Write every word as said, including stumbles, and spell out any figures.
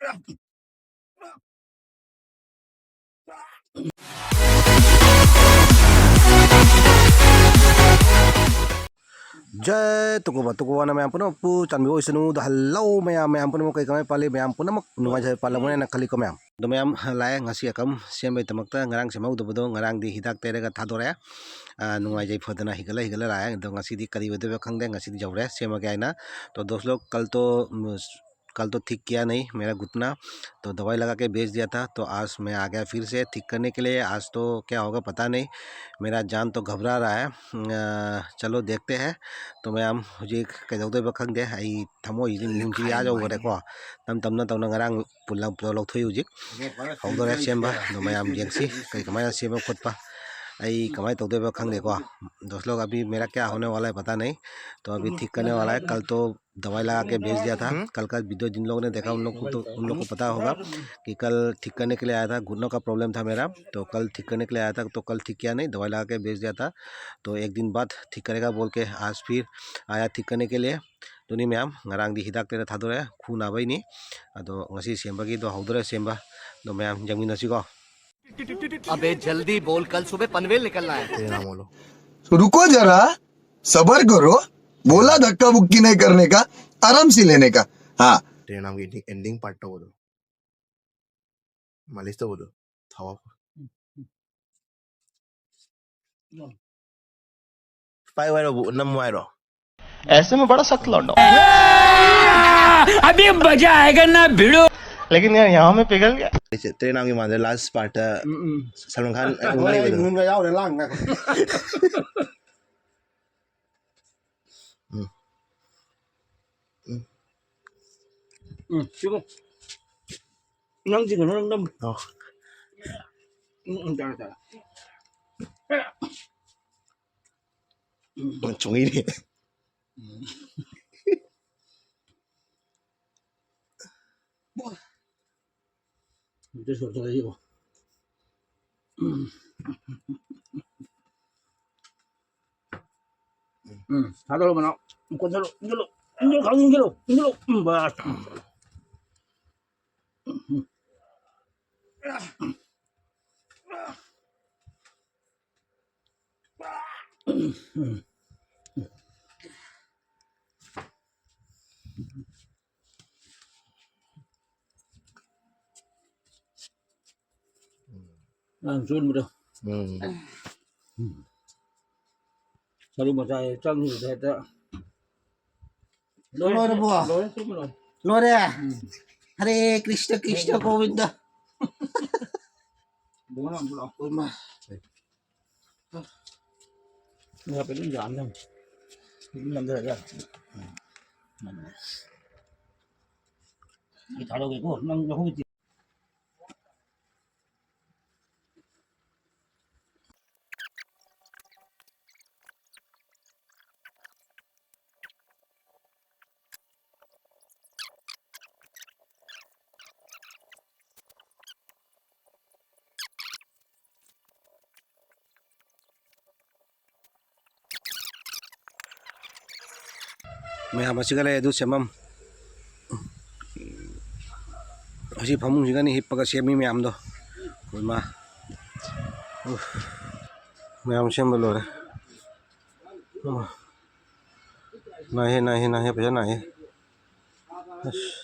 ꯖꯥꯏ ꯇꯨꯀꯨꯕ ꯇꯨꯀꯨꯕꯅ ꯃꯌꯥꯝ ꯄꯨꯝꯅꯃꯛꯄꯨ ꯆꯥꯟꯕꯤꯕ ꯑꯣꯏꯁꯅꯨ꯫ ꯑꯗꯣ ꯍꯜꯂꯣ ꯃꯌꯥꯝ, ꯃꯌꯥꯝ ꯄꯨꯝꯅꯃꯛ ꯀꯩ ꯀꯃꯥꯏ ꯄꯥꯜꯂꯤ? ꯃꯌꯥꯝ ꯄꯨꯝꯅꯃꯛ ꯅꯨꯡꯉꯥꯏꯖꯕ ꯄꯥꯜꯂꯝꯒꯅꯤ ꯍꯥꯏꯅ ꯈꯜꯂꯤꯀꯣ ꯃꯌꯥꯝ꯫ ꯑꯗꯣ ꯃꯌꯥꯝ ꯂꯥꯛꯑꯦ ꯉꯁꯤ ꯑꯀꯝ ꯁꯦꯝꯕꯒꯤꯗꯃꯛꯇ꯫ ꯉꯔꯥꯡ ꯁꯦꯝꯍꯧꯗꯕꯗꯣ ꯉꯔꯥꯡꯗꯤ ꯍꯤꯗꯥꯛ ꯇꯩꯔꯒ ꯊꯥꯗꯣꯔꯛꯑꯦ꯫ ꯑ, ꯅꯨꯡꯉꯥꯏꯖꯩ ꯐꯗꯅ ꯍꯤꯒꯠꯂ ꯍꯤꯒꯠꯂ ꯂꯥꯛꯑꯦ꯫ ꯑꯗꯣ ꯉꯁꯤꯗꯤ ꯀꯔꯤ ꯑꯣꯏꯗꯣꯏꯕ ꯈꯪꯗꯦ꯫ ꯉꯁꯤꯗꯤ ꯌꯧꯔꯦ, ꯁꯦꯝꯃꯒꯦ ꯍꯥꯏꯅ꯫ तो दोस्त लोग, कल तो, कल तो ठीक किया नहीं मेरा घुटना, तो दवाई लगा के भेज दिया था। तो आज मैं आ गया फिर से ठीक करने के लिए। आज तो क्या होगा पता नहीं, मेरा जान तो घबरा रहा है। अ, चलो देखते हैं। तो ꯃꯌꯥꯝ ꯍꯧꯖꯤꯛ ꯀꯩꯗꯧꯗꯣꯏꯕ ꯈꯪꯗꯦ꯫ ꯑꯩ ꯊꯃꯣꯏꯁꯤꯗꯤ ꯃꯤꯍꯨꯟꯁꯤꯗꯤ ꯑꯥ ꯌꯧꯈꯔꯦꯀꯣ꯫ ꯇꯝ ꯇꯝꯅ ꯇꯧꯅ ꯉꯔꯥꯡ ꯄꯨꯜꯂꯞ ꯂꯧꯊꯣꯛꯏ꯫ ꯍꯧꯖꯤꯛ ꯍꯧꯗꯣꯔꯦ ꯁꯦꯝꯕ꯫ ꯑꯗꯣ ꯃꯌꯥꯝ ꯌꯦꯡꯁꯤ ꯀꯩ ꯀꯃꯥꯏꯅ ꯁꯦꯝꯕ ꯈꯣꯠꯄ꯫ ꯑꯩ ꯀꯃꯥꯏꯅ ꯇꯧꯗꯣꯏꯕ ꯈꯪꯗꯦꯀꯣ꯫ दोस्त लोग, अभी मेरा क्या होने वाला है पता नहीं। तो अभी ठीक करने वाला है। कल तो दवाई लगा के भेज दिया था। हम्म। कल का वीडियो जिन लोगों ने देखा, उन लोग को तो, उन लोग को पता होगा कि कल ठीक करने के लिए आया था। घुटनों का प्रॉब्लम था मेरा, तो कल ठीक करने के लिए आया था। तो कल ठीक किया नहीं, दवाई लगा के भेज दिया था। तो एक दिन बाद ठीक करेगा बोल के आज फिर आया ठीक करने के लिए꯫ ꯑꯗꯨꯅꯤ ꯃꯌꯥꯝ, ꯉꯔꯥꯡꯗꯤ ꯍꯤꯗꯥꯛ ꯇꯩꯔ ꯊꯥꯗꯣꯔꯛꯑꯦ, ꯈꯨ ꯅꯥꯕꯩꯅꯤ꯫ ꯑꯗꯣ ꯉꯁꯤ ꯁꯦꯝꯕꯒꯤꯗꯣ ꯍꯧꯗꯣꯔꯦ ꯁꯦꯝꯕ꯫ ꯑꯗꯣ ꯃꯌꯥꯝ ꯌꯦꯡꯃꯤꯟꯅꯁꯤꯀꯣ꯫ अबे जल्दी बोल, कल सुबह पनवेल निकलना है। तेरे नाम बोलो। रुको जरा, सबर करो। बोला धक्का बुक्की नहीं करने का, आराम से लेने का। हाँ। तेरे नाम की एंडिंग पार्ट तो बोलो। ꯃꯥꯂꯤꯁ ꯇꯧꯕꯗꯣ ꯊꯥꯎ ꯍꯥꯞꯄ꯫ ꯎꯝ, ꯎꯝ꯫ ꯄꯥꯏꯌꯨ ꯍꯥꯏꯔꯣ, ꯅꯝꯃꯨ ꯍꯥꯏꯔꯣ? ऐसे में बड़ा सख्त लौंडा हूँ। अभी मजा आएगा ना भिड़ो। लेकिन यार, यहाँ में पिघल गया। तेरे नाम की मान लास्ट पार्ट, ꯎꯝ, ꯎꯝ꯫ ꯁꯜꯃꯥꯟ ꯈꯥꯟ ꯍꯣꯏ, ꯂꯩꯕꯗꯣ꯫ ꯅꯨꯡꯒ ꯌꯥꯎꯔꯦ ꯂꯥꯡꯒ꯫ ꯎꯝ꯫ ꯎꯝ꯫ ꯎꯝ, ꯁꯤꯕꯨ꯫ ꯅꯪ ꯆꯤꯡꯉꯨꯔꯣ, ꯅꯪ ꯅꯝꯃꯨ꯫ ꯑꯣ꯫ ꯎꯝ, ꯎꯝ, ꯇꯥꯔꯦ, ꯇꯥꯔꯦ꯫ ꯎꯝ꯫ ꯆꯨꯡꯉꯤꯅꯦ꯫ ꯎꯝ꯫ ꯑꯝꯇ ꯁꯣꯛꯆꯔꯛꯏꯕꯣ꯫ ꯎꯝ꯫ ꯎꯝ, ꯊꯥꯗꯧꯔꯣ ꯃꯅꯥꯎ꯫ ꯀꯣꯟꯊꯔꯣ, ꯏꯟꯖꯜꯂꯣ, ꯏꯟꯖꯜꯂꯣ, ꯈꯪ ꯏꯟꯖꯜꯂꯣ, ꯏꯟꯖꯜꯂꯣ꯫ ꯎꯝ, ꯕꯥꯁ꯫ ꯅꯪ ꯆꯣꯟꯕꯗꯣ꯫ ꯎꯝ꯫ ꯁꯔꯨ ꯃꯆꯥ ꯆꯪꯉꯤꯗ ꯍꯦꯛꯇ꯫ ꯂꯣꯏꯔꯕꯣ? ꯂꯣꯏꯔꯦ, ꯆꯣꯟꯕ ꯂꯣꯏꯔꯦ꯫ ꯂꯣꯏꯔꯦ? ꯎꯝ꯫ ꯍꯔꯦ ꯀ꯭ꯔꯤꯁꯅ, ꯀ꯭ꯔꯤꯁꯅ ꯒꯣꯕꯤꯟꯗ꯫ ꯕꯣꯅ ꯑꯃꯨꯛ ꯂꯥꯛꯑꯣ꯫ ꯏꯃꯥ꯫ ꯉꯥ ꯄꯦꯂꯨꯝ ꯌꯥꯝꯅ ꯑꯗꯨꯝ ꯅꯝꯊꯔꯒ꯫ ꯑꯩ ꯊꯥꯗꯣꯛꯀꯦꯀꯣ, ꯅꯪ ꯂꯧꯍꯧꯗꯦ꯫ ꯃꯌꯥꯝ ꯑꯁꯤꯒ ꯂꯩ ꯑꯗꯨ ꯁꯦꯝꯃꯝ꯫ ꯑꯁꯤ ꯐꯃꯨꯡꯁꯤꯒꯅꯤ ꯍꯤꯞꯄꯒ ꯁꯦꯝꯃꯤ ꯃꯌꯥꯝꯗꯣ꯫ ꯏꯃꯥ꯫ ꯎꯐ꯫ ꯃꯌꯥꯝ ꯁꯦꯝꯕ ꯂꯣꯏꯔꯦ꯫ ꯎꯝ꯫ ꯅꯥꯏꯍꯦ, ꯅꯥꯏꯍꯦ, ꯅꯥꯏꯍꯦ, ꯐꯖꯅ ꯅꯥꯏꯍꯦ꯫ ꯑꯁ꯫